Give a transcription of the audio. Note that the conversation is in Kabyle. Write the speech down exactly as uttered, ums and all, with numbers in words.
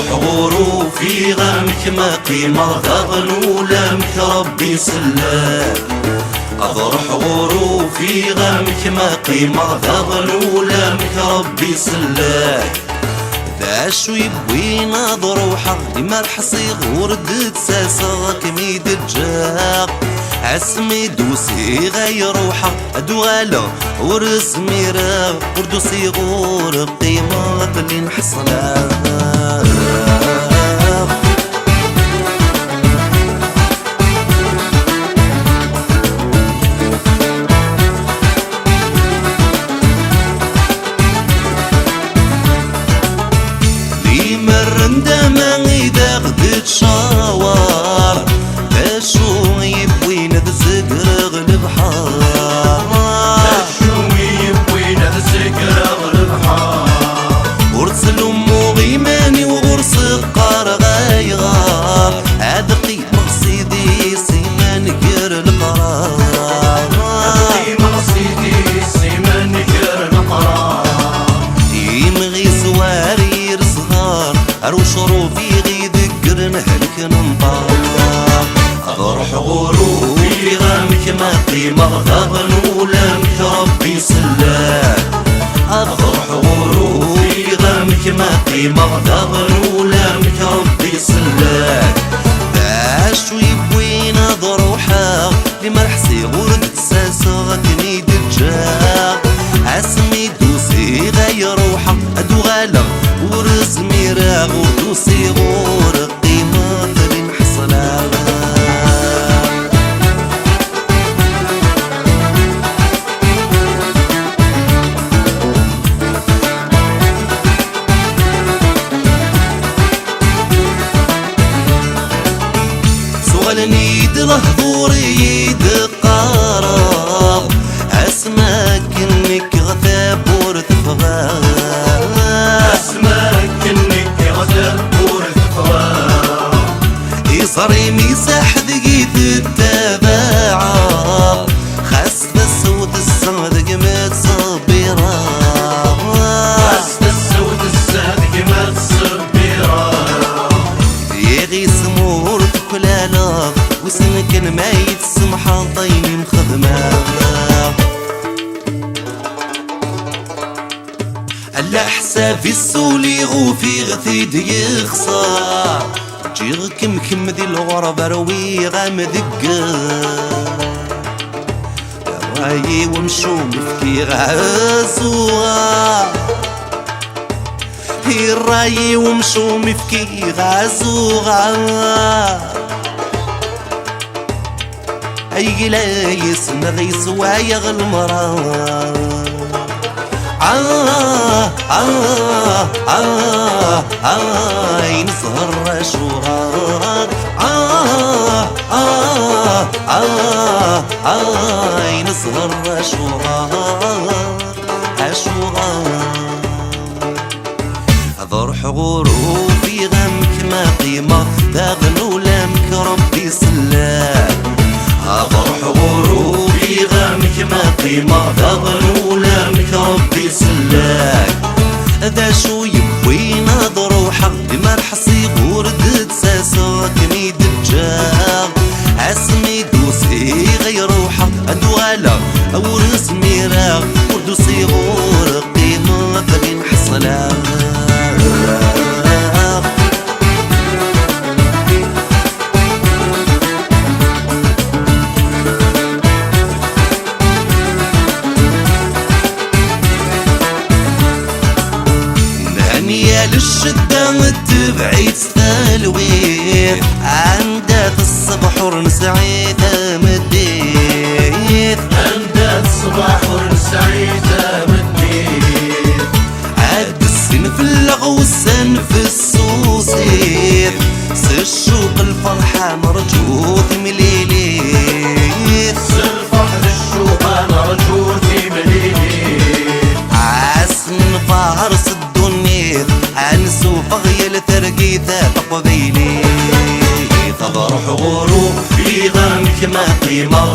Ɣur ufiɣ amek ma qqimeɣ daɣen ulamek Ṛebbi sellam. Ad ruḥ ɣur ufiɣ amek ma qqimeɣ daɣen ulamek Ṛebbi sellam. D acu yewwin ad ruḥeɣ, limer ḥṣiɣ ur d-ttaseɣ akken i d-ǧǧeɣ. Asmi d-usiɣ ay ruḥeɣ, ad uɣaleɣ ur zmireɣ, ur d-usiɣ ur qqimeɣ aql-i nḥeṣleɣ. Limer ndama i d aɣ-d-tcawaṛ, d acu yewwin ad zegreɣ lebḥer? D acu yewwin ad zegreɣ lebḥer? Ur ttlummuɣ iman-iw, ɣur-s qqareɣ ayɣer ad qqimeɣ s idis iman gar leqrar. Ad qqimeɣ s idis iman gar leqrar. Imɣi zwar ir ẓɣar, ar ucruf i ɣ-ideggren helken nṭar. Ad ruḥeɣ ur ufiɣ amek ma qqimeɣ daɣen ulamek Ṛebbi sellam. Ad ruḥeɣ ur ufiɣ amek ma qqimeɣ daɣen ulamek Ṛebbi sellam. D acu yewwin ad ruḥeɣ, limer ḥṣiɣ ur d-ttaseɣ akken i d-ǧǧeɣ? Asmi d-usiɣ ay ruḥeɣ, ad uɣaleɣ ur zmireɣ, ur d-usiɣ ur qqimeɣ ad ḥeṣleɣ. Suɣalen-iyi-d lehdur i yi-d-qqareɣ, asmi akken nekk ɣer tawwurt ffɣeɣ. Asmi akken nekk ɣer tawwurt ffɣeɣ. Iẓri mi saḥ deg-i tettabaɛeɣ, xas tasa-w tessa deg-m ttṣebbireɣ. Xas tasa-w tessa deg-m ttṣebbireɣ. Iɣisem ur tuklaleḍ, wissen kan ma yi-tsemḥeḍ ayen i m-xedmeɣ. Ala ḥsab-is uliɣ ufiɣ-t-id yexṣer. Ǧǧiɣ-kem kemm di lɣerba, rwiɣ-am deg iḍ. Ṛṛay-iw amcum fkiɣ-as uɣar. I ṛṛay-iw amcum fkiɣ-as uɣar. Ay gla yis-neɣ yeswayeɣ lemra. Ah, ah, ah, ah, ay nezher acuɣer. Ah, ah, ah, ah, ay nezher acuɣer. Acuɣer? Ad ruḥeɣ ur ufiɣ amek ma qqimeɣ, daɣen ulamek Ṛebbi sellam. Ad ruḥeɣ ur ufiɣ amek ma qqimeɣ, daɣen ulamek Ṛebbi sellam. D acu yewwin ad ruḥeɣ, limer ḥṣiɣ ur d-ttaseɣ akken i d-ǧǧeɣ? Asmi d-usiɣ ay ruḥeɣ, ad uɣaleɣ ur zmireɣ, ur d-usiɣ ur qqimeɣ aql-i nḥeṣleɣ. Nhan yal ccedda tebɛ-itt talwit, anda teṣbeḥ ur nesɛi tameddit. Anda teṣbeḥ ur nesɛi tameddit. Ad d-ssin fell-aɣ wussan fessusit, s ccuq lferḥ ad nerǧu timlilit. S lferḥ d ccuq ad nerǧu timlilit. Ad s-nfares ddunit, ad nessufeɣ yal targit taqbaylit. Ad ruḥeɣ ur ufiɣ amek ma qqimeɣ,